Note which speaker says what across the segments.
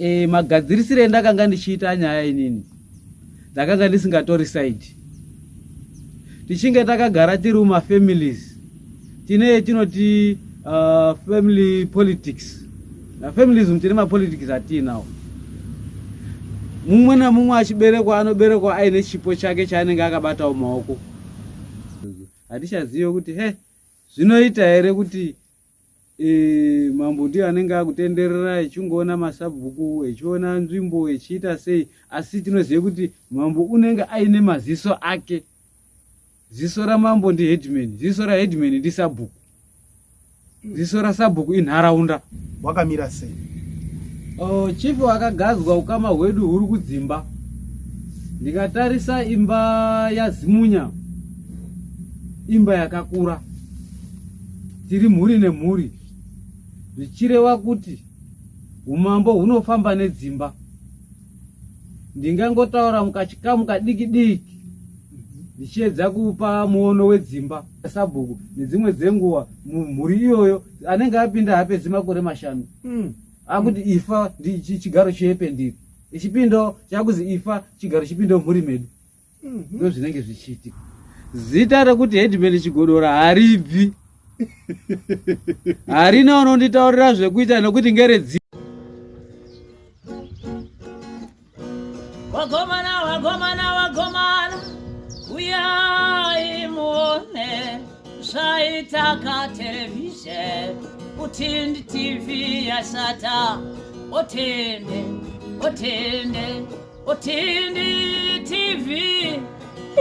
Speaker 1: E, magadzirisire endakanga ndichiita nyaya inini ndakanga ndisingatori side. Tichinge takagara tiri mumafamilies tine yetinoti family politics. Na families tine mapolitics atiinawo. Mumwe namumwe achiberekwa anoberekwa aine chipo chake chaanenge akabatawo maoko. Hatichazive kuti he zvinoita here kuti e, mambo ndiye anenge akutenderera echingoona masabhuku echiona nzvimbo echiita sei, asi tinoziva kuti mambo unenge aine maziso ake. Ziso ramambo ndi headman, ziso raheadman ndi sabhuku, ziso rasabhuku inharaunda.
Speaker 2: Wakamira sei?
Speaker 1: Oh, chief wakagadzwa ukama hwedu huri kudzimba. Ndikatarisa imba yaZimunya, imba yakakura, tiri mhuri nemhuri, zvichireva kuti umambo hunofamba nedzimba. Ndingangotaura mukachikamu kadiki diki ndichiedza kupa muono wedzimba. Sabhuku nedzimwe dzenguva mumhuri iyoyo anenge apinda hapedzi makore 5 akuti ifa chigaro chiependiri ichipindawo chakuzi ifa chigaro chipindawo mhuri medu. Ndo zvinenge zvichiitika. Zita rekuti headman Chigodora haribvi, harina unonditaurira zvekuita nekuti ngeredzi.
Speaker 3: Wagomana, wagomana, wagomana, uyai muone zvaitaka television, Utindi TV yasata, otende, otende, Utindi TV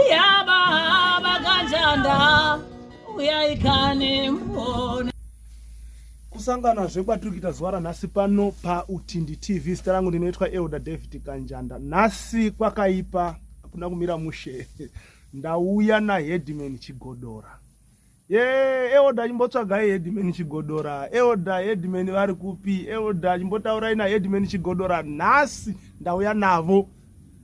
Speaker 3: yababa Kanjanda, uyai kani muone.
Speaker 2: Kusanganazve kwatiri kuita zuva ranhasi pano paUtindi TV. Zita rangu ndinoitwa Elder David Kanjanda. Nhasi kwakaipa, hakuna kumira mushe. Ndauya naHeadman Chigodora. Ye, Elder chimbotsvagai Headman Chigodora. Elder, Headman vari kupi? Elder chimbotaurai naHeadman Chigodora. Nhasi ndauya navo.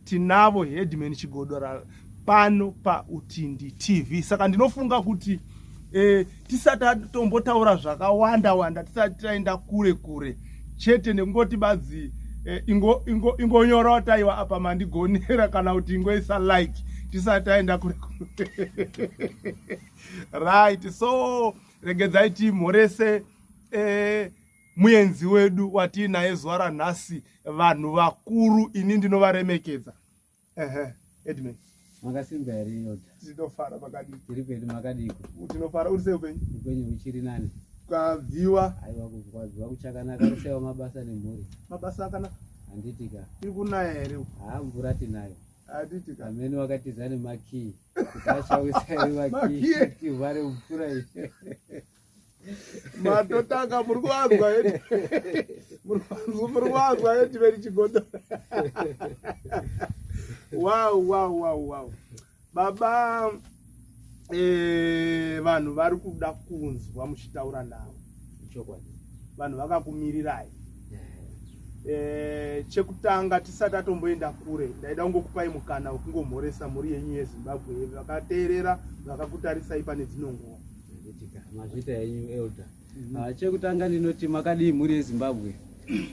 Speaker 2: Tinavo Headman Chigodora pano paUtindi TV. Saka ndinofunga kuti tisati tatombotaura zvakawanda wanda, tisati taenda kure kure chete nekungoti badzi ingonyorawo taiwa apa mandigonera, kana kuti ingoisa like tisati taenda kure kure. Right, so regedzai timhorese muenzi wedu watiinaye zuva ranhasi, vanhu vakuru, ini ndinovaremekedza. Ehe, Edmund.
Speaker 1: Makasimba here Yoda?
Speaker 2: Tinofara, makadii?
Speaker 1: Tiri pedu, makadiko?
Speaker 2: Tinofara, uri sei upenyu?
Speaker 1: Upenyu huchiri nani.
Speaker 2: Kwabviwa?
Speaker 1: Aiwa, kwabviwa kuchakanaka, uri mabasa nemhuri?
Speaker 2: Mabasa akanaka.
Speaker 1: Handiti ka?
Speaker 2: Iri kunaya here?
Speaker 1: Ha, mvura tinayo.
Speaker 2: Handiti ka?
Speaker 1: Amene wakatiza nemakii. Kuti achawisa makii tivhare mvura iyi.
Speaker 2: Matotanga muri kuvanzwa eti. Muri kuvanzwa eti veri Chigodora. Wow, wow, wow, wow. Baba, vanhu vari kuda kunzwa muchitaura navo.
Speaker 1: Chokwadi.
Speaker 2: Vanhu vakakumirirai. Chekutanga tisati tatomboenda kure, ndaida kungokupai mukana wekungomhoresa mhuri yenyu yeZimbabwe vakateerera vakakutarisai pane dzino nguva.
Speaker 1: Mazvita henyu Elder. Chekutanga ndinoti makadii mhuri yeZimbabwe.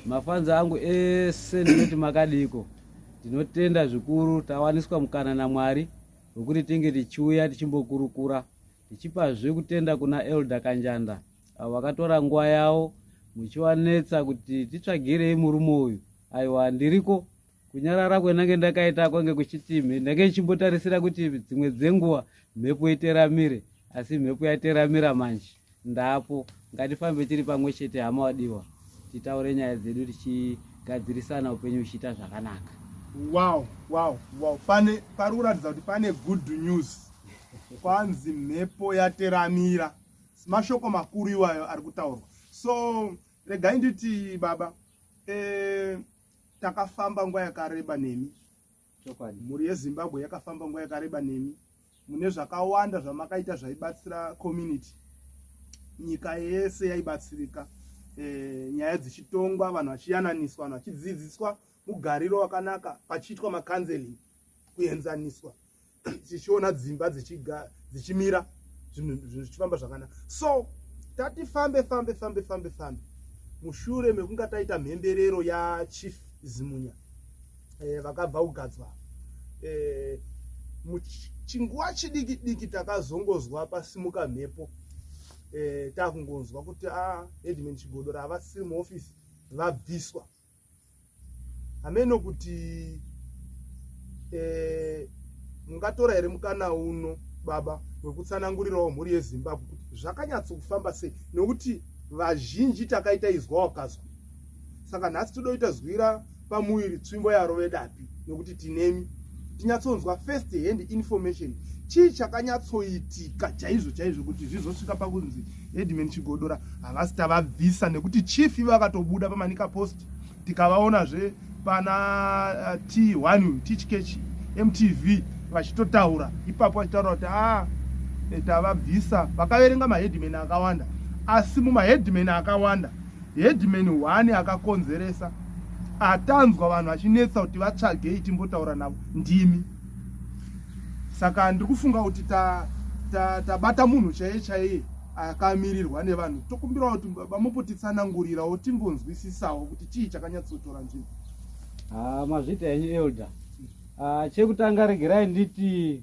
Speaker 1: Mafanza angu ese ndinoti makadiiko. Ndinotenda zvikuru tawaniswa mukana naMwari wekuti tinge tichiuya tichimbokurukura, tichipazve kutenda kuna Elder Kanjanda avo vakatora nguva yavo muchivanetsa kuti titsvagirei murume uyu. Aiwa, ndiriko kunyarara kwenange ndakaita kwange kuchiti ndange ndichimbotarisira kuti dzimwe dzenguva mhepo iteramire, asi mhepo yateramira manje ndapo. Ngatifambe tiri pamwe chete hama wadiwa, titaure nyaya dzedu tichigadzirisana upenyu huchiita zvakanaka.
Speaker 2: Wow, wow, wow. Pane pari kuratidza kuti pane good news. Kwanzi mhepo yateramira. Mashoko makuru iwayo ari kutaurwa. So regai nditi baba, takafamba nguva yakareba nemi.
Speaker 1: Chokwadi.
Speaker 2: Mhuri yeZimbabwe yakafamba nguva yakareba nemi. Mune zvakawanda zvamakaita zvaibatsira community. Nyika yese yaibatsirika. Nyaya dzichitongwa, vanhu vachiyananiswa, vanhu vachidzidziswa mugariro wakanaka, pachiitwa macounseling, kuenzaniswa, tichiona dzimba dzichimira, zvinhu zvichifamba zvakanaka. So tati fambe fambe fambe fambe fambe mushure mekunga taita mhemberero yachief Zimunya eh, vakabva kugadzwa eh, muchinguva chidiki diki takazongozwa pasimuka mhepo eh, takungonzwa kuti a ah, headman Chigodora havasiri muofisi vabviswa hameno kuti eh, mungatora here mukana uno baba wekutsanangurirawo mhuri yezimbabwe kuti zvakanyatsokufamba sei nokuti vazhinji takaita izwa wakazwa saka nhasi todoita zwira pamuviri tsvimbo yarove dapi nokuti tinemi tinyatsonzwa first hand information chii chakanyatsoitika chaizvo chaizvo kuti zvizosvika pakunzi headman Chigodora havasi tavabvisa nekuti chief vakatobuda paManica Post tikavaonazve pana eh, T1 Tichkech MTV vachitotaura ipapo vachitaura kuti a ah, eh, tavabvisa vakaverenga maheadman akawanda asi mumaheadman akawanda headman one akakonzeresa atanzwa vanhu vachinetsa kuti vatsvagei timbotaura navo ndimi saka ndiri kufunga kuti tabata ta, ta munhu chaiye chaiye akamirirwa nevanhu tokumbirawo kuti vamupotitsanangurirawo timbonzwisisawo kuti chii chakanyatsotora nzvimbo.
Speaker 1: Ah, mazvita henyu elder. Ah, chekutanga regerai nditi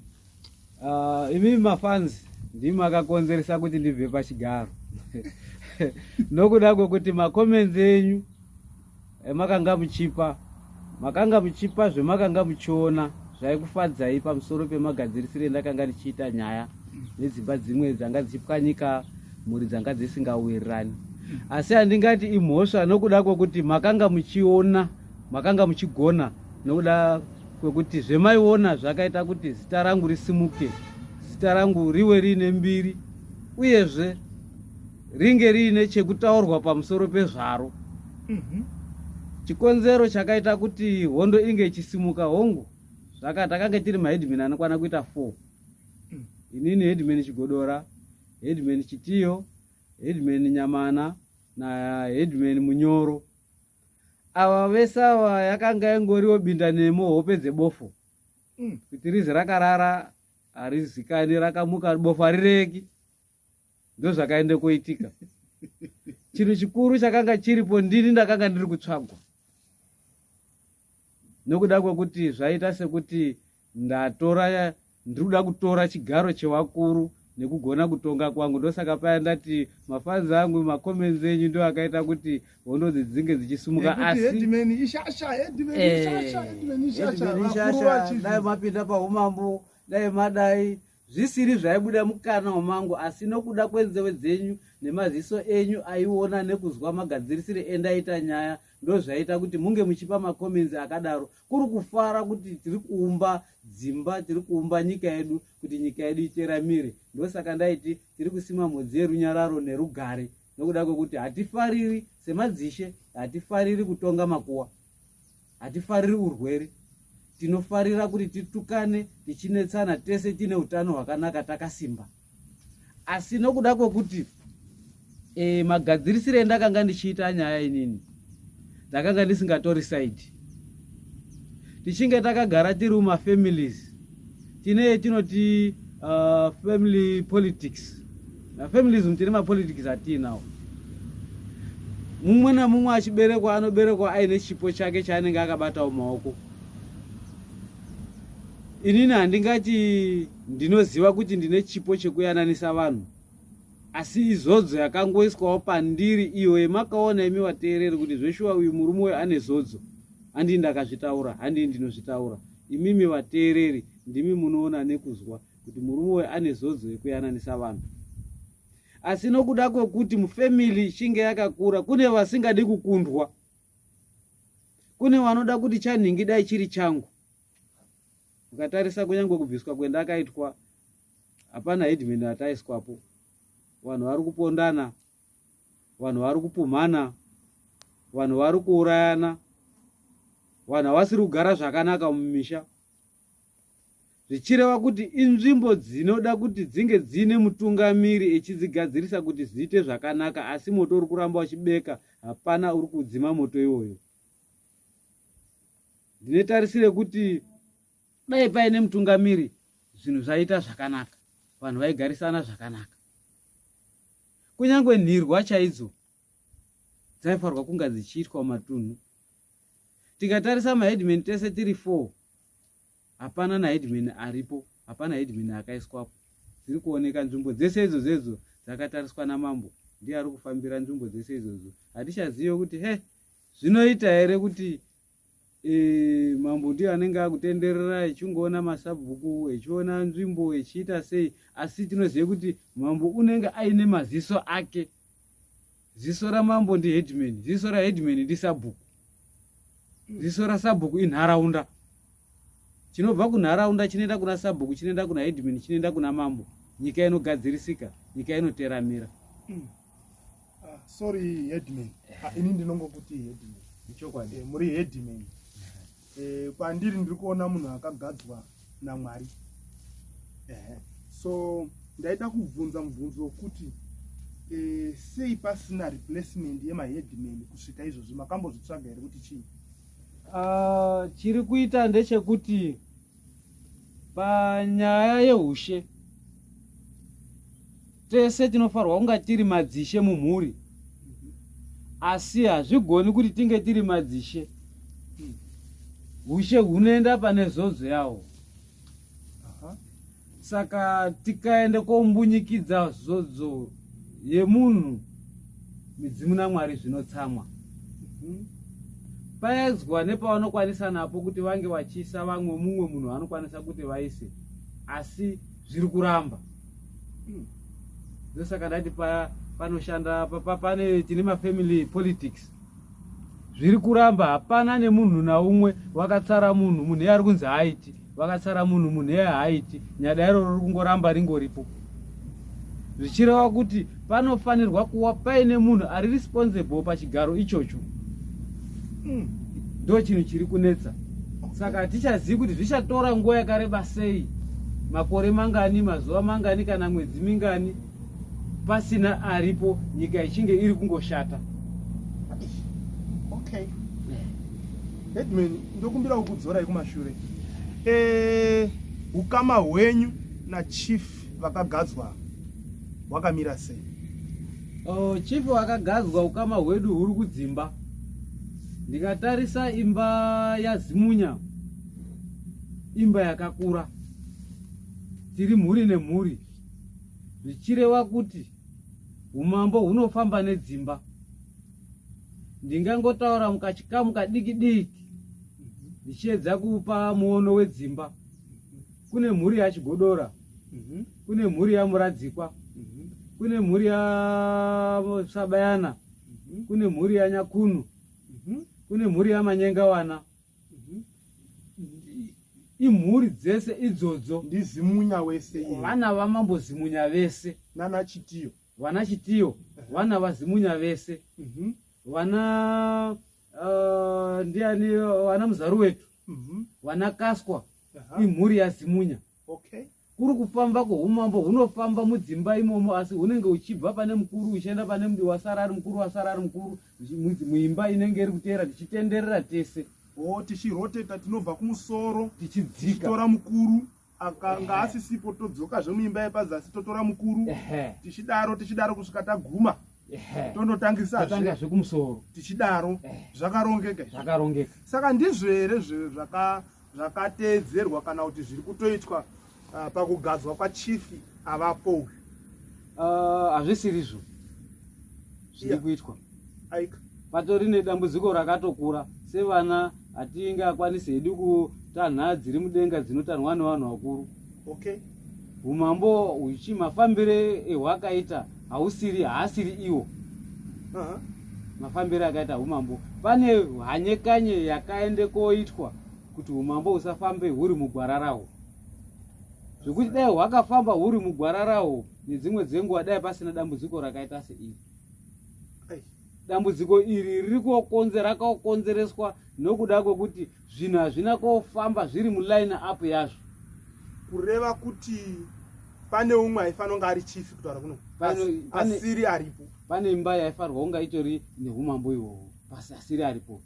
Speaker 1: ah, imimi mafans ndimi makakonzeresa kuti ndibve pachigaro nokuda kwekuti macomments enyu Makanga muchipa, makanga muchipa zvemakanga muchiona zvaikufadzai pamusoro pemagadzirisiro endakanga ndichiita nyaya nedzimba dzimwe dzanga dzichipwanyika, mhuri dzanga dzisingawirirani. Asi handingati imhosva nokuda kwekuti makanga muchiona, makanga muchigona nokuda kwekuti zvemaiona zvakaita kuti zita rangu risimuke, zita rangu riwe riine mbiri uyezve ringe riine chekutaurwa pamusoro pezvaro. Chikonzero chakaita kuti hondo inge ichisimuka, hongu, zvaka takange tiri maheadman anokwana kuita 4. Inini headman Chigodora, headman Chitiyo, headman Nyamana naheadman Munyoro. Ava vese ava yakanga ingoriwo binda nemo hope dzebofu. Kuti rizi rakarara harizikani, rakamuka bofu harireki. Ndozvakaenda koitika. Chinhu chikuru chakanga chiripo ndini ndakanga ndiri kutsvagwa. Nokuda kwekuti zvaita sekuti ndatora ndiri kuda kutora chigaro chevakuru nekugona kutonga kwangu. Ndosaka paya ndati mafanzi angu macomments enyu ndo akaita kuti hondo idzi dzinge dzichisumuka
Speaker 2: asi headman ishasha headman ishasha headman ishasha
Speaker 1: ishasha dai mapinda paumambo dai madai Zvisiri zvaibuda mukanwa mangu asi nokuda kwenzeve dzenyu nemaziso enyu aiona nekuzwa magadzirisire endaita nyaya ndozvaita kuti munge muchipa macomments akadaro. Kuri kufara kuti tiri kuumba dzimba, tiri kuumba nyika yedu kuti nyika yedu iteramire. Ndosaka ndaiti tiri kusima mhodzi yerunyararo nerugare nokuda kwekuti hatifariri semadzishe hatifariri kutonga makuwa. Hatifariri urwere, tinofarira kuti titukane tichinetsana tese tine utano hwakanaka takasimba. Asi nokuda kwekuti e, magadzirisire endakanga ndichiita nyaya inini ndakanga ndisingatori side. Tichinge takagara tiri mumafamilies tine tinoti family politics mafamilies tine mapolitics atiinawo mumwe namumwe achiberekwa anoberekwa aine chipo chake chaanenge akabatawo maoko inini handingati ndinoziva kuti ndine chipo chekuyananisa vanhu asi izodzo yakangoiswawo pandiri iyo yemakaona imi vateereri kuti zveshuwa uyu murume uyu ane zodzo handii ndakazvitaura handii ndinozvitaura imimi vateereri ndimi munoona nekuzwa kuti murume uyu ane zodzo yekuyananisa vanhu asi nokuda kwekuti mufamily ichinge yakakura kune vasingadi kukundwa kune vanoda kuti chanhingi dai chiri changu ukatarisa kunyange kubviswa kwendakaitwa hapana headman ataiswapo vanhu vari kupondana vanhu vari kupumhana vanhu vari kuurayana vanhu havasiri kugara zvakanaka mumisha zvichireva kuti inzvimbo dzinoda kuti dzinge dziine mutungamiri echidzigadzirisa kuti zviite zvakanaka asi moto uri kuramba uchibeka hapana uri kudzima moto iwoyo ndine tarisiro yekuti dai paine mutungamiri zvinhu zvaita zvakanaka vanhu vaigarisana zvakanaka kunyange nhirwa chaidzo dzaifanirwa kunga dzichiitwa mumatunhu. Tikatarisa maheadman tese tiri 4, hapana naheadman aripo, hapana headman akaiswapo. Dziri kuoneka nzvimbo dzese idzo dzedzo dzakatariswa namambo, ndiye ari kufambira nzvimbo dzese idzodzo. Hatichazive kuti he zvinoita here kuti mambo ndiye anenge akutenderera echingoona masabhuku, echiona nzvimbo, echiita sei, asi tinoziva kuti mambo unenge aine maziso ake. Ziso ramambo ndiheadman, ziso raheadman ndisabhuku, ziso rasabhuku inharaunda. Chinobva kunharaunda chinoenda kuna sabhuku, chinoenda kuna headman, chinoenda kuna mambo. Nyika inogadzirisika, nyika inoteramira.
Speaker 2: Sorry headman, ini ndinongokuti headman.
Speaker 1: Ichokwadi.
Speaker 2: Muri headman. Kwandiri ndiri kuona munhu akagadzwa naMwari. So ndaida kubvunza mubvunzo wekuti sei pasina replacement yemaheadman kusvika izvozvi? Makambozvitsvaga here kuti chii?
Speaker 1: Chiri kuita ndechekuti panyaya yeushe tese tinofanirwa kunga tiri madzishe mumhuri, asi hazvigoni kuti tinge tiri madzishe. Ushe hunoenda pane zodzo yawo. Saka tikaenda kombunyikidza zodzo yemunhu, midzimu naMwari zvinotsamwa. Paedzwa nepavanokwanisa napo kuti vange vachiisa vamwe, mumwe munhu anokwanisa kuti vaise, asi zviri kuramba. Ndosaka ndati panoshanda pane tine mafamily politics zviri kuramba. Hapana nemunhu naumwe vakatsara munhu, munhu iye ari kunzi haaiti, vakatsara munhu, munhu iye haaiti. Nyada iroro riri kungoramba ringoripo, zvichireva kuti panofanirwa kuwa paine munhu ari responsible pachigaro ichocho. Ndo chinhu chiri kunetsa. Saka hatichazivi kuti zvichatora nguva yakareba sei, makore mangani, mazuva mangani, kana mwedzi mingani pasina aripo, nyika ichinge iri kungoshata.
Speaker 2: Okay headman, ndokumbira kukudzorai kumashure. Ukama hwenyu nachief vakagadzwa hwakamira sei?
Speaker 1: Oh, chief wakagadzwa, ukama hwedu huri kudzimba. Ndikatarisa imba yaZimunya, imba yakakura, tiri mhuri nemhuri, zvichireva kuti umambo hunofamba nedzimba. Ndingangotaura mukachikamu kadiki diki ndichiedza kupa muono wedzimba. Kune mhuri yaChigodora, kune mhuri yaMuradzikwa, kune mhuri yaSabayana, kune mhuri yaNyakunu, kune mhuri yaManyengawana. Imhuri dzese idzodzo.
Speaker 2: NdiZimunya wese iye.
Speaker 1: Vana vamambo Zimunya vese.
Speaker 2: Nana Chitiyo.
Speaker 1: Vana Chitiyo, vana vaZimunya vese, vana ndiani, vana Muzaruwetu, vana Kaswa, imhuri yaZimunya. Kuri kufamba kweumambo hunofamba mudzimba imomo, asi hunenge huchibva pane mukuru uchienda pane mudi wasara ari mukuru, wasara ari mukuru, muimba inenge iri kuteera, tichitenderera tese.
Speaker 2: O, tichiroteta, tinobva kumusoro
Speaker 1: tichidzika,
Speaker 2: tichitora mukuru akanga asisipo, todzokazve muimba yepazasi totora mukuru, tichidaro tichidaro kusvika taguma tondotangisazve.
Speaker 1: Totangazve kumusoro.
Speaker 2: Tichidaro. Zvakarongeka izvi.
Speaker 1: Zvakarongeka.
Speaker 2: Saka ndizvo here zvakateedzerwa kana kuti zviri kutoitwa pakugadzwa kwachief avapo uyu?
Speaker 1: Hazvisirizvo zviri kuitwa.
Speaker 2: Aika.
Speaker 1: Patori nedambudziko rakatokura. Sevana hatingakwanisi hedu kutanha dziri mudenga dzinotanhwa nevanhu vakuru. Umambo huchi mafambire ehwakaita hausiri, haasiri iwo mafambire akaita umambo. Pane hanyekanye yakaende koitwa kuti umambo husafambe huri mugwara rahwo, zvekuti dai hwakafamba huri mugwara rahwo nedzimwe dzenguva, dai pasina dambudziko rakaita seiri. Dambudziko iri riri rakakonzereswa nokuda kwekuti zvinhu hazvina kofamba zviri muline up yazvo.
Speaker 2: Kureva kuti pane umwe aifanira kunge ari chief kutaura kuno asiri aripo.
Speaker 1: Pane imba yaifanirwa kunge itori neumambo ihwohwo, pasi asiri aripo.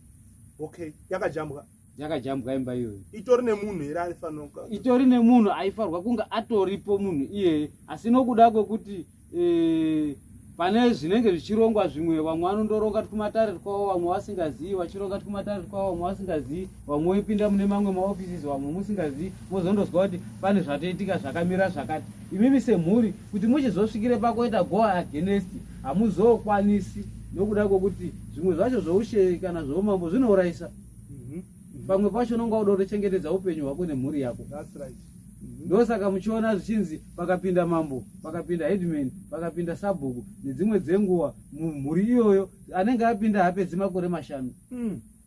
Speaker 2: Okay, yakajambwa.
Speaker 1: Yakajambwa imba iyoyo.
Speaker 2: Itori nemunhu here aifanira
Speaker 1: Itori nemunhu aifanirwa kunge atoripo munhu iyeye, asi nokuda kwekuti Pane zvinenge zvichirongwa zvimwe, vamwe vanondoronga twumatare twavo, vamwe vasingazivi, vachironga twumatare twavo, vamwe vasingazivi, vamwe voipinda mune mamwe maoffices, vamwe musingazivi, mozondozwa kuti pane zvatoitika zvakamira zvakati. Imimi semhuri kuti muchizosvikire pakuita go against hamuzokwanisi nokuda kwokuti zvimwe zvacho zvoushe kana zvoumambo zvinourayisa. Pamwe pacho unonga uda kutochengetedza upenyu hwako nemhuri yako.
Speaker 2: That's right.
Speaker 1: Ndosaka muchiona zvichinzi pakapinda mambo, pakapinda headman, pakapinda sabhuku nedzimwe dzenguva mumhuri iyoyo anenge apinda haapedzi makore 5.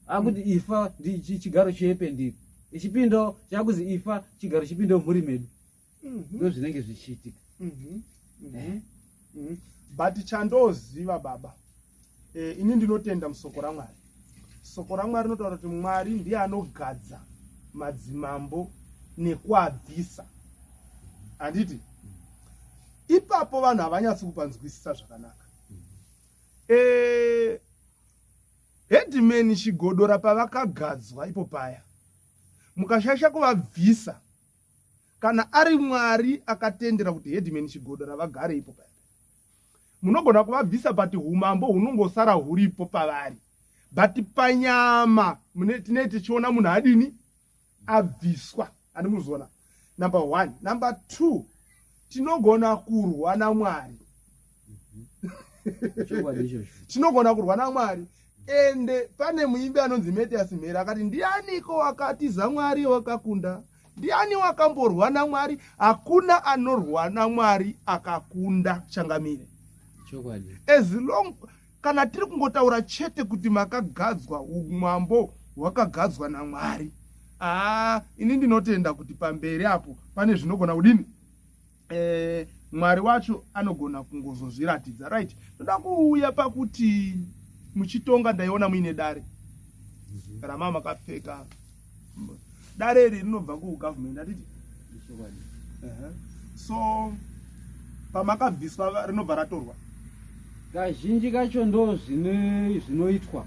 Speaker 1: Akuti ifa chigaro chiependiri. Ichipindawo chakuzi ifa chigaro chipindewo mhuri medu. Ndo zvinenge zvichiitika.
Speaker 2: But chandoziva baba, ini ndinotenda musoko raMwari. Soko raMwari rinotaura kuti Mwari ndiye anogadza madzimambo nekuabvisa. Handiti? Ipapo vanhu havanyatsi kupanzwisisa zvakanaka. Headman Chigodora pavakagadzwa ipo paya, mukashaisha kuvabvisa, kana ari Mwari akatendera kuti Headman Chigodora vagare ipo paya, munogona kuvabvisa, but umambo hunongosara huripo pavari. But panyama tinee tichiona munhu adini abviswa. Andimuzona. Number 1. Number 2, tinogona kurwa naMwari. Tinogona kurwa naMwari. Ende pane muimbi anonzi Metias Mhere akati, ndianiko wakatiza Mwari wakakunda? Ndiani wakamborwa naMwari? Hakuna anorwa naMwari akakunda, changamire.
Speaker 1: Chokwadi.
Speaker 2: As long kana tiri kungotaura chete kuti makagadzwa, umambo hwakagadzwa naMwari. Ini ndinotenda kuti pamberi apo pane zvinogona kudini? Mwari wacho anogona kungozozviratidza. Right. Ndoda kuuya pakuti muchitonga ndaiona muine dare rama makapfeka. Dare iri rinobva kugovernment, handiti? So pamakabviswa rinobva ratorwa?
Speaker 1: Kazhinji kacho ndo zvinoitwa.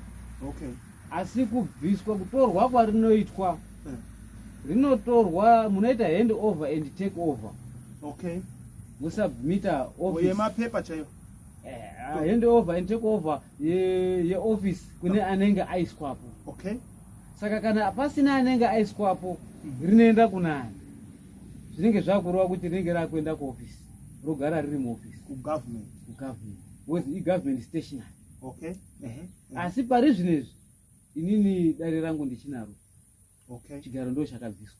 Speaker 1: Asi kubviswa kutorwa kwarinoitwa, rinotorwa munoita hand over and take over. Musubmita office.
Speaker 2: Yemapepa chaiyo.
Speaker 1: Hand over and take over yeoffice kune anenge aiswapo. Saka kana pasina anenge aiswapo, rinoenda kunani? Zvinenge zvakureva kuti rinenge rakuenda kuoffice, rogara riri muoffice.
Speaker 2: Kugovernment.
Speaker 1: Kugovernment. Because igovernment stationary. Asi pari zvinezvi inini dare rangu ndichinaro. Chigaro ndo chakabviswa.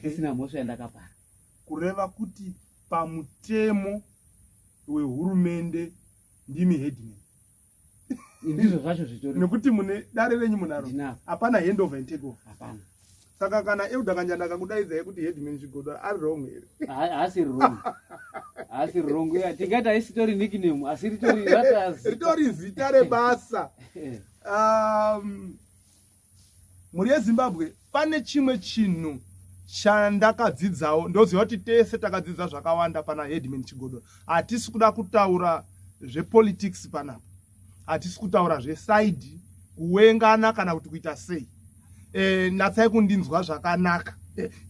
Speaker 1: Isina mhosva yandakapara.
Speaker 2: Kureva kuti pamutemo wehurumende ndimi headman.
Speaker 1: Ndizvo zvacho zvitori.
Speaker 2: Nekuti mune dare renyu munaro.
Speaker 1: Ndinaro.
Speaker 2: Hapana hand over and take over.
Speaker 1: Hapana.
Speaker 2: Saka kana Elder Kanjanda akakudaidzai kuti headman Chigodora, ari wrong here?
Speaker 1: Haasi wrong. Haasi wrong. Yeah, tingati haisi tori nickname, asi ritori ratazi.
Speaker 2: Ritori zita rebasa. Mhuri yeZimbabwe, pane chimwe chinhu chandakadzidzawo. Ndoziva kuti tese takadzidza zvakawanda pana Headman Chigodora. Hatisi kuda kutaura zvepolitics panapa. Hatisi kutaura zvesaidi, kuwengana kana kuti kuita sei. Natsai kundinzwa zvakanaka.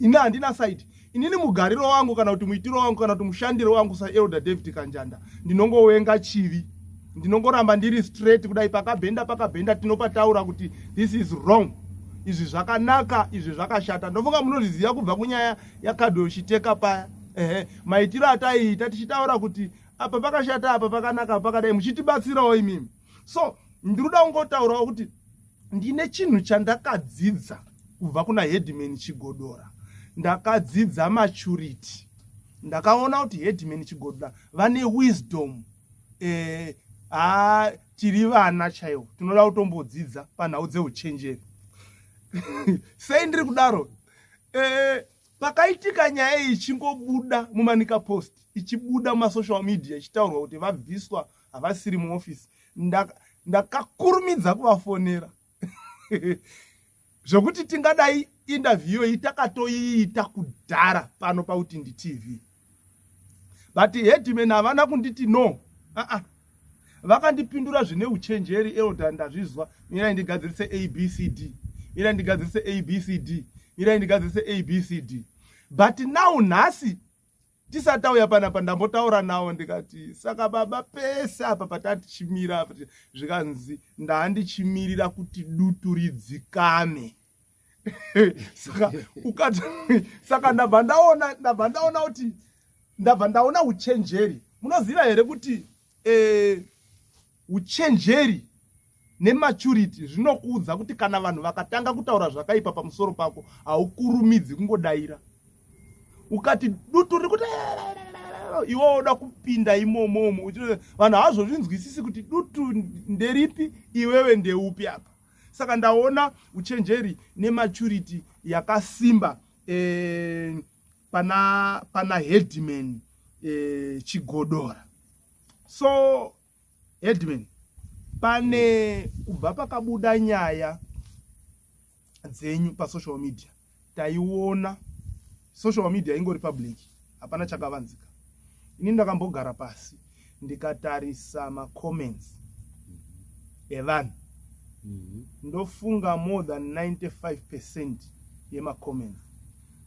Speaker 2: Ini handina side. Inini mugariro wangu kana kuti muitiro wangu kana kuti mushandiro wangu saElder David Kanjanda, ndinongowenga chivi. Ndinongoramba ndiri straight kudai, pakabhenda pakabhenda tinopataura kuti this is wrong. Izvi zvakanaka, izvi zvakashata. Ndofunga munozviziva kubva kunyaya yaKadwell Chiteka paya. Maitiro ataiita tichitaura kuti apa pakashata, apa pakanaka, apa pakadai, muchitibatsirawo imimi. So ndinoda kungotaurawo kuti ndine chinhu chandakadzidza kubva kuna Headman Chigodora. Ndakadzidza maturity. Ndakaona kuti Headman Chigodora vane wisdom. Tiri vana chaivo, tinoda kutombodzidza panhau dzeuchenjeri. Sei ndiri kudaro? Pakaitika nyaya iyi ichingobuda muManica Post, ichibuda mumasocial media, ichitaurwa kuti vabviswa havasiri muoffice, ndakakurumidza kuvafonera. Zvokuti tingadai interview iyi takatoiita kudhara pano paUtindi TV. But headman havana kunditi no. Vakandipindura zvine uchenjeri. Elder, ndazvizwa, mirai ndigadzirise ABCD, mirai ndigadzirise ABCD, mirai ndigadzirise ABCD. But now nhasi Tisati tauya panapa ndambotaura nawo ndikati saka baba pese apa patatichimira apa zvikanzi ndaandichimirira kuti dutu ridzikame. Saka ukati saka ndabva ndaona ndabva ndaona kuti ndabva ndaona uchenjeri. Munoziva here kuti eh, uchenjeri nematurity zvinokuudza kuti kana vanhu vakatanga kutaura zvakaipa pamusoro pako haukurumidzi kungodaira. Ukati dutu riri kuti iwe woda kupinda imomomo, vanhu havazozvinzwisisi kuti dutu nderipi iwewe ndeupi apa. Saka ndaona uchenjeri nematurity yakasimba pana headman Chigodora. So headman, pane kubva pakabuda nyaya dzenyu pasocial media, taiona social media ingori public, hapana chakavanzika. Ini ndakambogara pasi ndikatarisa macomments evanhu, ndofunga more than 95% yemacomments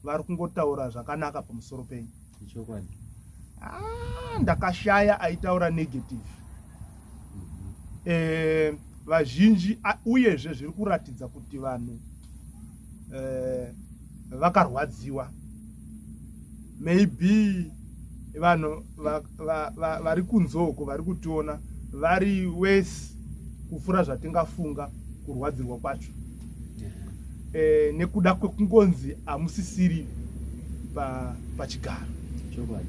Speaker 2: vari kungotaura zvakanaka pamusoro penyu.
Speaker 1: Chokwadi.
Speaker 2: Ndakashaya aitaura negative. Vazhinji uyezve zviri kuratidza kuti vanhu vakarwadziwa. Maybe vanhu vari kunze uko vari kutiona vari wese kupfuura zvatingafunga kurwadzirwa kwacho. Nekuda kwekungonzi hamusisiri pachigaro.
Speaker 1: Chokwadi.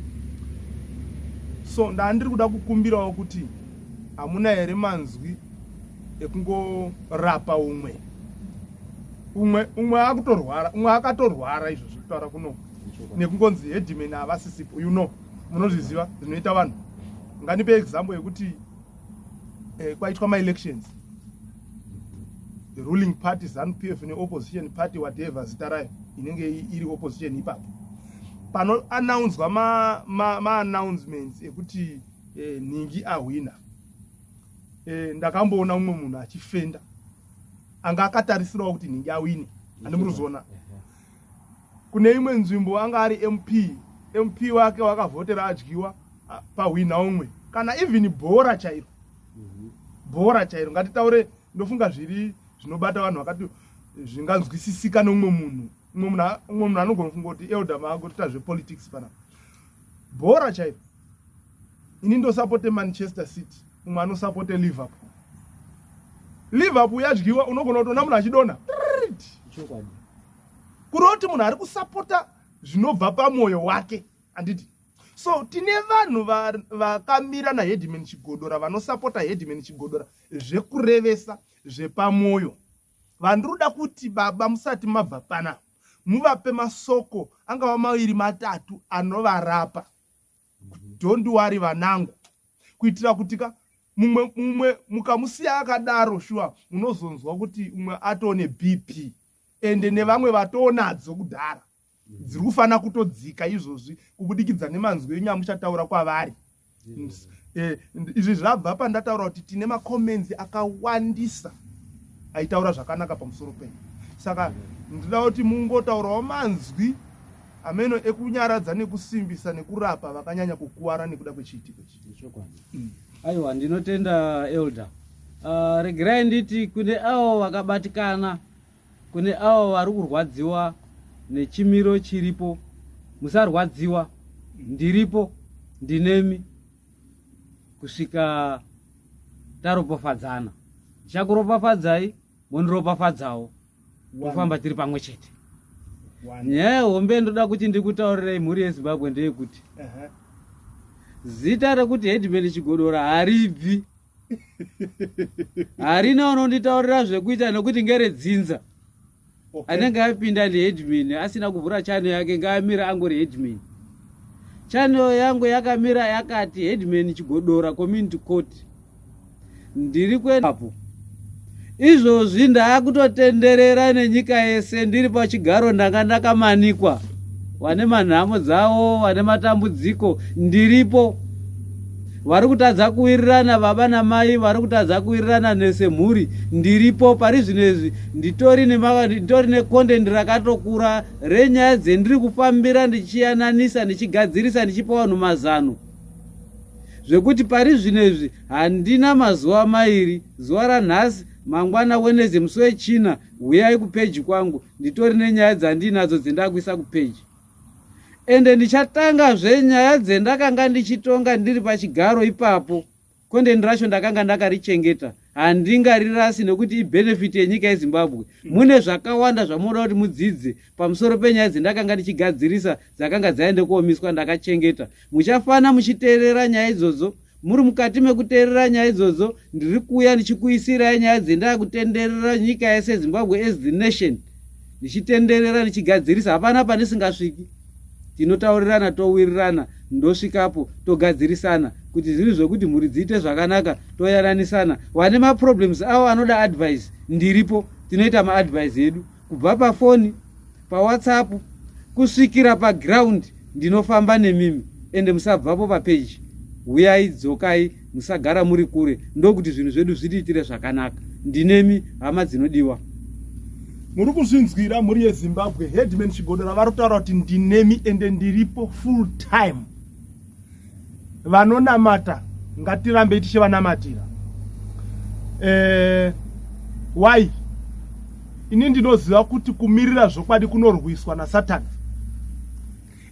Speaker 2: So ndandiri kuda kukumbirawo kuti hamuna here manzwi ekungorapa umwe umwe umwe akutorwara, umwe akatorwara izvo zviri kutaura kuno nekungonzi headman havasisipo. You know, munozviziva zvinoita vanhu. Ngandipe example yekuti kwaitwa maelections, the ruling party ZANU PF neopposition party whatever zita rayo inenge iri opposition ipapo, panoannounzwa maannouncements ekuti nhingi ahwina. Ndakamboona umwe munhu achifenda anga akatarisirawo kuti nhingi awine, handimurizoona. Kune imwe nzvimbo anga ari MP, MP wake wakavhotera adyiwa, pahwina umwe. Kana even bhora chairo, bhora chairo, ngatitaure, ndofunga zviri zvinobata vanhu vakati zvinganzwisisika neumwe munhu. Umwe munhu anogona kufunga kuti elder maakutoita zvepolitics panapa. Bhora chairo, ini ndosapote Manchester City, umwe anosapote Liverpool. Liverpool yadyiwa, unogona kutoona munhu achidonha.
Speaker 1: Chokwadi.
Speaker 2: Kureva kuti munhu ari kusapota zvinobva pamwoyo wake, handiti? So tine vanhu vakamira naheadman Chigodora, vanosapota headman Chigodora zvekurevesa zvepamwoyo. Vandiroda kuti baba musati mabva pana muvape masoko angava maviri matatu anovarapa. Don't worry vanangu, kuitira kuti ka mumwe mukamusiya akadaro shuwa munozonzwa kuti umwe atone BP, ende nevamwe vatonadzo kudhara dziri kufanira kutodzika izvozvi kubudikidza nemanzwi enyu amuchataura kwavari. Izvi zvabva pandataura kuti tine macomments akawandisa aitaura zvakanaka pamusoro penyu. Saka ndinoda kuti mungotaurawo manzwi ameno ekunyaradza nekusimbisa nekurapa vakanyanya kukuwara nekuda kwechiitiko ichi.
Speaker 1: Chokwadi. Aiwa, ndinotenda elder. Regerai nditi kune avo vakabatikana, kune avo vari kurwadziwa nechimiro chiripo, musarwadziwa, ndiripo, ndinemi kusvika taropafadzana. Ndichakuropafadzai, mondiropafadzawo, tofamba tiri pamwe chete. Nyaya hombe ndoda kuti ndikutaurirei mhuri yeZimbabwe ndeyekuti zita rekuti headman Chigodora haribvi, harina unonditaurira zvekuita nekuti ngeredzinza. Anenge apinda ndiheadman asina kuvhura channel yake ngaamira angori headman. Channel yangu yakamira yakati headman Chigodora community court. Ndiri kuendapo izvozvi, ndaakutotenderera nenyika yese ndiri pachigaro, ndanga ndakamanikwa. Vane manhamo dzavo, vane matambudziko, ndiripo. Vari kutadza kuwirirana baba namai, vari kutadza kuwirirana nesemhuri, ndiripo pari zvino izvi. Nditori nditori necontent rakatokura renyaya dzendiri kufambira ndichiyananisa, ndichigadzirisa, ndichipa vanhu mazano, zvekuti pari zvino izvi handina mazuva mairi, zuva ranhasi, mangwana Wednesday, musi weChina, huyai kupeji kwangu. Nditori nenyaya dzandiinadzo dzendakuisa kupeji, ende ndichatangazve nyaya dzendakanga ndichitonga ndiri pachigaro ipapo. Content racho ndakanga ndakarichengeta, handingarirasi nekuti ibenefit yenyika yeZimbabwe. Mune zvakawanda zvamunoda kuti mudzidze pamusoro penyaya dzendakanga ndichigadzirisa dzakanga dzaende kuomiswa, ndakachengeta. Muchafana muchiteerera nyaya idzodzo. Muri mukati mekuteerera nyaya idzodzo, ndiri kuuya ndichikuisirai nyaya dzendakutenderera nyika yese Zimbabwe as the nation, ndichitenderera ndichigadzirisa. Hapana pandisingasviki. Tinotaurirana, towirirana, ndosvikapo, togadzirisana kuti zviri zvokuti mhuri dziite zvakanaka, toyananisana. Vane maproblems avo anoda advice, ndiripo. Tinoita maadvice edu kubva pafoni, paWhatsApp, kusvikira paground. Ndinofamba nemimi, ende musabvapo papeji. Huyai, dzokai, musagara muri kure, ndokuti zvinhu zvedu zvitiitire zvakanaka. Ndinemi, hama dzinodiwa.
Speaker 2: Muri kuzvinzwira, mhuri yeZimbabwe, Headman Chigodora vari kutaura kuti ndinemi ende ndiripo full time. Vanonamata ngatirambei tichivanamatira. Why? Ini ndinoziva kuti kumirira zvokwadi kunorwiswa naSatani,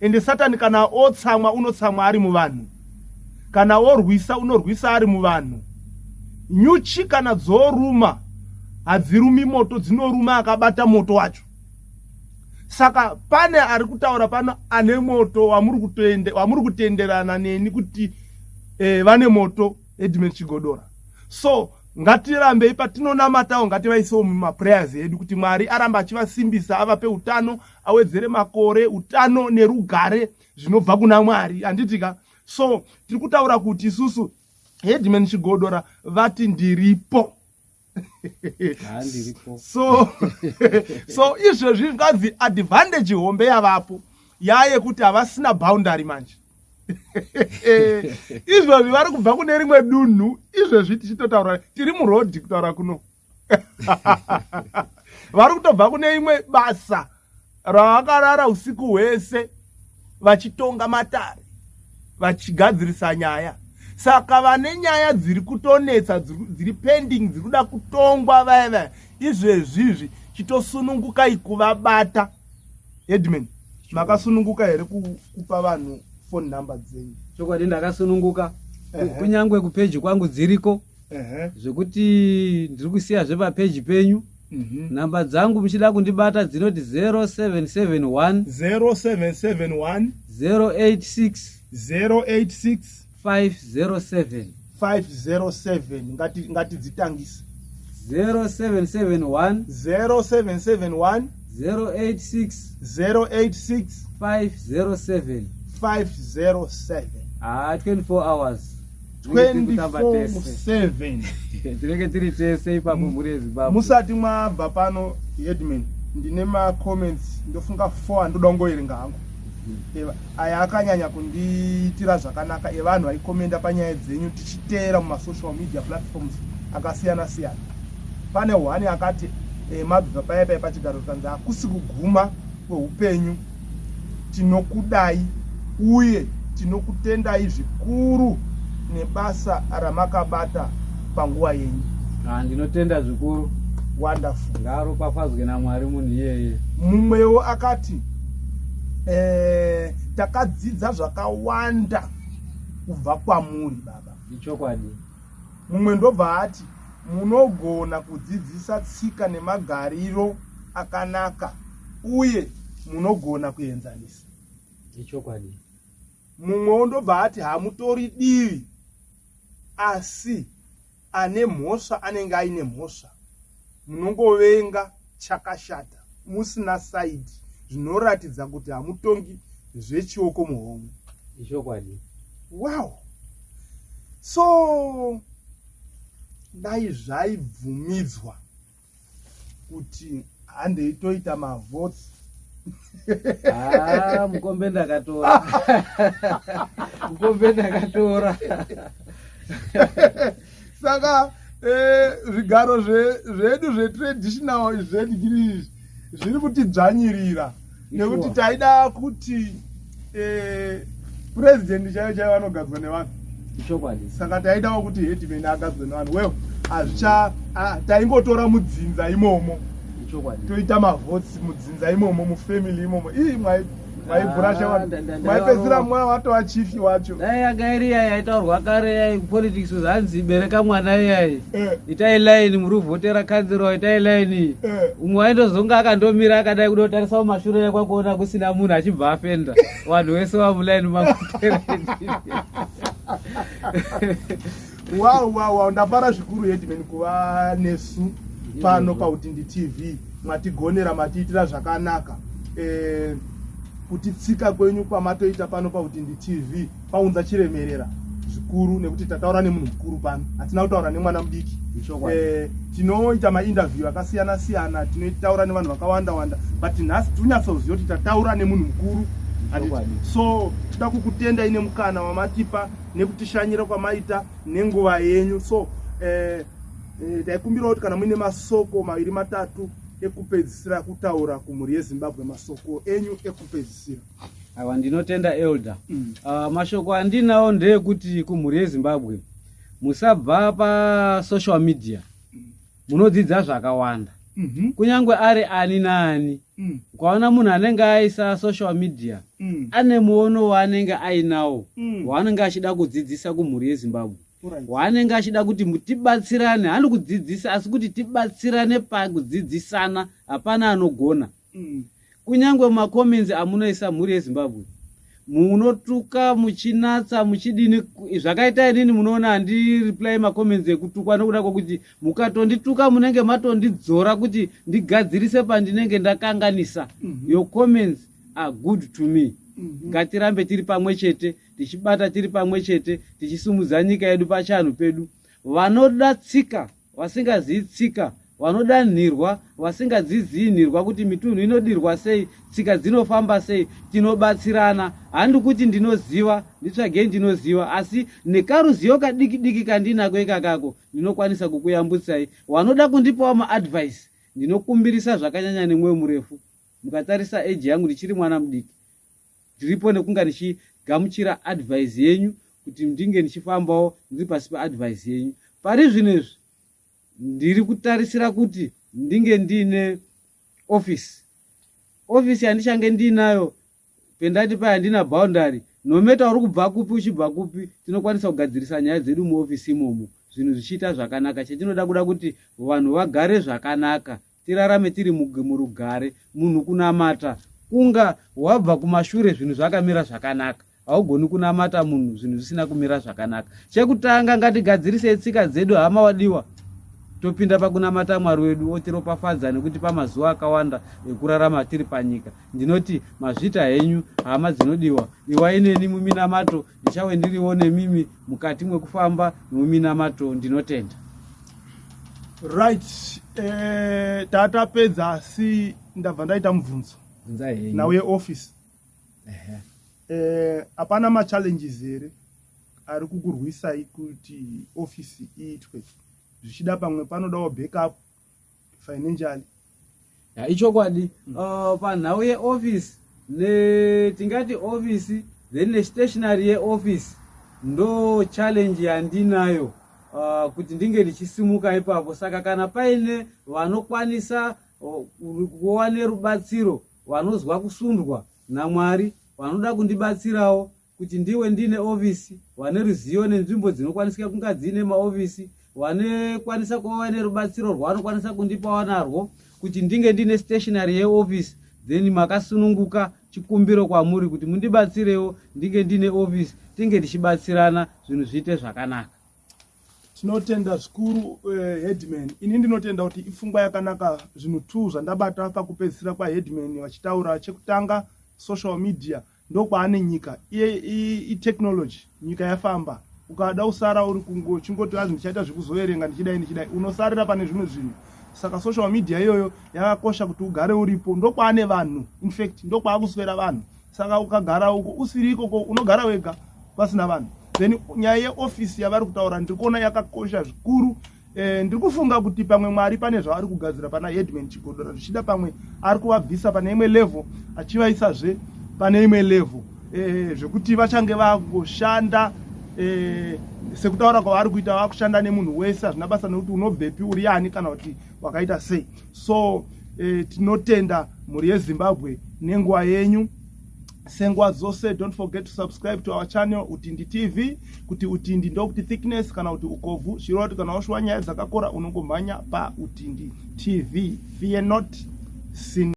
Speaker 2: ende Satani kana otsamwa unotsamwa ari muvanhu, kana orwisa unorwisa ari muvanhu. Nyuchi kana dzoruma hadzirumi moto, dzinoruma akabata moto wacho. Saka pane ari kutaura pano ane moto wamuri kutenderana neni kuti vane moto, Headman Chigodora. So ngatirambei patinonamatawo, ngativaisewo mumaprayers edu kuti Mwari arambe achivasimbisa, avape utano, awedzere makore, utano nerugare zvinobva kuna Mwari, handiti ka? So tiri kutaura kuti isusu Headman Chigodora vati ndiripo.
Speaker 1: Ndiripo.
Speaker 2: So izvezvi zvinganzi advantage hombe yavapo yayekuti havasina boundary manje. Izvozvi vari kubva kune rimwe dunhu. Izvezvi tichitotaura tiri murodhi, kutaura kuno vari kutobva kune imwe basa ravakarara usiku hwese vachitonga matare, vachigadzirisa nyaya. Saka vane nyaya dziri kutonetsa, dziri pending, dziri kuda kutongwa, vaya vaya, izvezvizvi chitosunungukai kuvabata. Headman, makasununguka here kupa vanhu phone number dzenyu?
Speaker 1: Chokwadi ndakasununguka. Kunyange kupeji kwangu dziriko, zvekuti ndiri kusiya zvepapeji penyu. Namba dzangu muchida kundibata dzinoti 0771
Speaker 2: 0771
Speaker 1: 086
Speaker 2: 086
Speaker 1: 507.
Speaker 2: 507. Ngatidzitangise.
Speaker 1: 0771
Speaker 2: 0771
Speaker 1: 086
Speaker 2: 086
Speaker 1: 507.
Speaker 2: 507.
Speaker 1: Ah, 24 hours tinenge tiri kutamba tese.
Speaker 2: 24/7.
Speaker 1: Tinenge tiri tese ipapo, mhuri yeZimbabwe.
Speaker 2: Musati mwabva pano, Headman, ndine macomments ndofunga 4 andoda kungoverenga hangu. Aya akanyanya kundiitira zvakanaka, evanhu vaikomenda panyaya dzenyu tichiteera mumasocial media platforms akasiyana siyana. Pane one akati mabva paya paya pachigaro, zvikanzi hakusi kuguma kweupenyu, tinokudai uye tinokutendai zvikuru nebasa ramakabata panguva yenyu.
Speaker 1: Ah, ndinotenda zvikuru.
Speaker 2: Wonderful.
Speaker 1: Ngaaropafadzwe naMwari munhu iyeye.
Speaker 2: Mumwewo akati takadzidza zvakawanda kubva kwamuri, baba.
Speaker 1: Ichokwadi.
Speaker 2: Mumwe ndobva ati munogona kudzidzisa tsika nemagariro akanaka uye munogona kuenzanisa.
Speaker 1: Ichokwadi.
Speaker 2: Mumwewo ndobva ati hamutori divi, asi ane mhosva anenge aine mhosva, munongovenga chakashata musina side, zvinoratidza kuti hamutongi zvechioko muhomwe.
Speaker 1: Ichokwadi.
Speaker 2: Wow. So dai zvaibvumidzwa kuti handei toita mavotes.
Speaker 1: Ah, mukombe ndakatora, mukombe ndakatora.
Speaker 2: Saka zvigaro zvedu zvetraditional zvedu izvi zviri kutidzvanyirira, nekuti taida kuti president chaiyo chaiyo vanogadzwa nevanhu.
Speaker 1: Chokwadi.
Speaker 2: Saka taidawo kuti headman agadzwe nevanhu. Well, hazvicha, taingotora mudzinza imomo,
Speaker 1: Chokwadi.
Speaker 2: toita mavotes mudzinza imomo, mufamily imomo. Ii, mwaibhurasha
Speaker 1: Ah,
Speaker 2: vanhu, mwaipedzisira mwana watova chief wacho.
Speaker 1: Dai yanga iri iya yaitaurwa kare yai politics, hanzi bereka mwana iyai, itai line, muri kuvhotera kanzuro, itai line. Umwe waindozonga akandomira akadai, kuda kutarisa mumashure kwakuona kusina munhu, achibva afenda, vanhu vese vamulaini makutera.
Speaker 2: Wow, ndafara zvikuru, headman, kuva nesu pano paUtindi TV. Matigonera, matiitira zvakanaka. Kutitsika kwenyu kwamatoita pano paUtindi TV paunza chiremerera zvikuru, nekuti tataura nemunhu mukuru pano, hatina kutaura nemwana mudiki. Tinoita mainterview akasiyana siyana, tinotaura nevanhu vakawanda wanda, but nhasi tinyatsoziva kuti tataura nemunhu mukuru. Handiti? So toda kukutendai nemukana wamatipa, nekutishanyira kwamaita, nenguva yenyu. So taikumbirawo kuti kana muine masoko maviri matatu ekupedzisira kutaura kumhuri yeZimbabwe, masoko enyu ekupedzisira.
Speaker 1: Aiwa, ndinotenda, elder. Mashoko andinawo ndeyekuti kumhuri yeZimbabwe, musabva pasocial media, munodzidza zvakawanda. Kunyange ari ani naani, ukaona munhu anenge aisa social media, ane muono waanenge ainawo, waanenge achida kudzidzisa kumhuri yeZimbabwe, waanenge achida kuti tibatsirane. Handi kudzidzisa, asi kuti tibatsirane pakudzidzisana. Hapana anogona. Kunyange mumacomments amunoisa, mhuri yeZimbabwe, munotuka, muchinatsa, muchidini, zvakaita inini munoona handireply macomments ekutukwa, nekuda kwokuti mukatondituka munenge matondidzora kuti ndigadzirise pandinenge ndakanganisa. Your comments are good to me. Ngatirambe tiri pamwe chete, tichibata tiri pamwe chete, tichisumudza nyika yedu pachianhu pedu. Vanoda tsika, vasingazivi tsika, vanoda nhirwa, vasingadzidzii nhirwa, kuti mitunhu inodirwa sei, tsika dzinofamba sei, tinobatsirana. Handi kuti ndinoziva, nditsvagei ndinoziva, asi nekaruzivo kadiki diki kandinako ikakako ndinokwanisa kukuyambutsai. Vanoda kundipawo maadvice, ndinokumbirisa zvakanyanya nemwoyo murefu. Mukatarisa age yangu, ndichiri mwana mudiki. Ndiripo nekunga ndichigamuchira advice yenyu, kuti ndinge ndichifambawo ndiri pasi peadvice yenyu. Pari zvino izvi ndiri kutarisira kuti ndinge ndiine office. Office yandichange ndiinayo, pendati paya handina boundary, no matter uri kubva kupi, uchibva kupi, tinokwanisa kugadzirisa nyaya dzedu muofisi imomo, zvinhu zvichiita zvakanaka. Chetinoda kuda kuti vanhu vagare zvakanaka, tirarame tiri murugare. Munhu kunamata kunga wabva kumashure zvinhu zvakamira zvakanaka. Haugoni kunamata munhu zvinhu zvisina kumira zvakanaka. Chekutanga, ngatigadzirisei tsika dzedu, hama wadiwa, topinda pakunamata Mwari wedu, otiropafadza nekuti pamazuva akawanda ekurarama tiri panyika. Ndinoti mazvita henyu, hama dzinodiwa. Iwai neni muminamato, ndichave ndiriwo nemimi mukati mwekufamba nomuminamato. Ndinotenda.
Speaker 2: Right, tatapedza, asi ndabva ndaita mubvunzo.
Speaker 1: Bvunzai henyu.
Speaker 2: Nhau yeoffice, hapana machallenges here ari kukurwisai kuti ofisi iitwe? Zvichida pamwe panodawo backup financially.
Speaker 1: Ya, ichokwadi. Panhau yeoffice, tingati office then nestationary yeoffice ndo challenge yandinayo, kuti ndinge ndichisimuka ipapo. Saka kana paine vanokwanisa kuva nerubatsiro, vanozwa kusundwa naMwari, vanoda kundibatsirawo kuti ndiwe ndine ofisi, vane ruzivo nenzvimbo dzinokwanisika kunga dziine maofisi, vanekwanisa kuva vaine rubatsiro rwavanokwanisa kundipawo narwo kuti ndinge ndine stationary yeoffice, then makasununguka. Chikumbiro kwamuri kuti mundibatsirewo ndinge ndine office, tinge tichibatsirana, zvinhu zviite zvakanaka.
Speaker 2: Tinotenda zvikuru, headman. Ini ndinotenda kuti ipfungwa yakanaka. Zvinhu two zvandabata pakupedzisira kwaheadman vachitaura: chekutanga, social media ndokwaane nyika iye, itechnology, nyika yafamba. Ukada usara uri kungochingoti azi ndichaita zvekuzoverenga, ndichidai ndichidai, unosarira pane zvimwe zvinhu. Saka social media iyoyo yakakosha kuti ugare uripo. Ndokwaane vanhu, infact ndokwaakuswera vanhu. Saka ukagara uko usiri ikoko, unogara wega pasina vanhu. Then nyaya yeofisi yavari kutaura, ndiri kuona yakakosha zvikuru. Ndiri kufunga kuti pamwe Mwari pane zvavari kugadzira pana Headman Chigodora. Zvichida pamwe ari kuvabvisa pane imwe level achivaisazve pane imwe level, zvekuti vachange vakushanda, sekutaura kwavari kuita, vakushanda nemunhu wese. Hazvina basa nekuti unobvepi, uri yani, kana kuti wakaita sei. So tinotenda mhuri yeZimbabwe nenguva yenyu. Senguva dzose, don't forget to subscribe to our channel, Utindi TV. Kuti Utindi ndokuti thickness kana kuti ukobvu. Zvireva kuti kana washuwa nyaya dzakakora, unongomhanya paUtindi TV. Fear not, sin.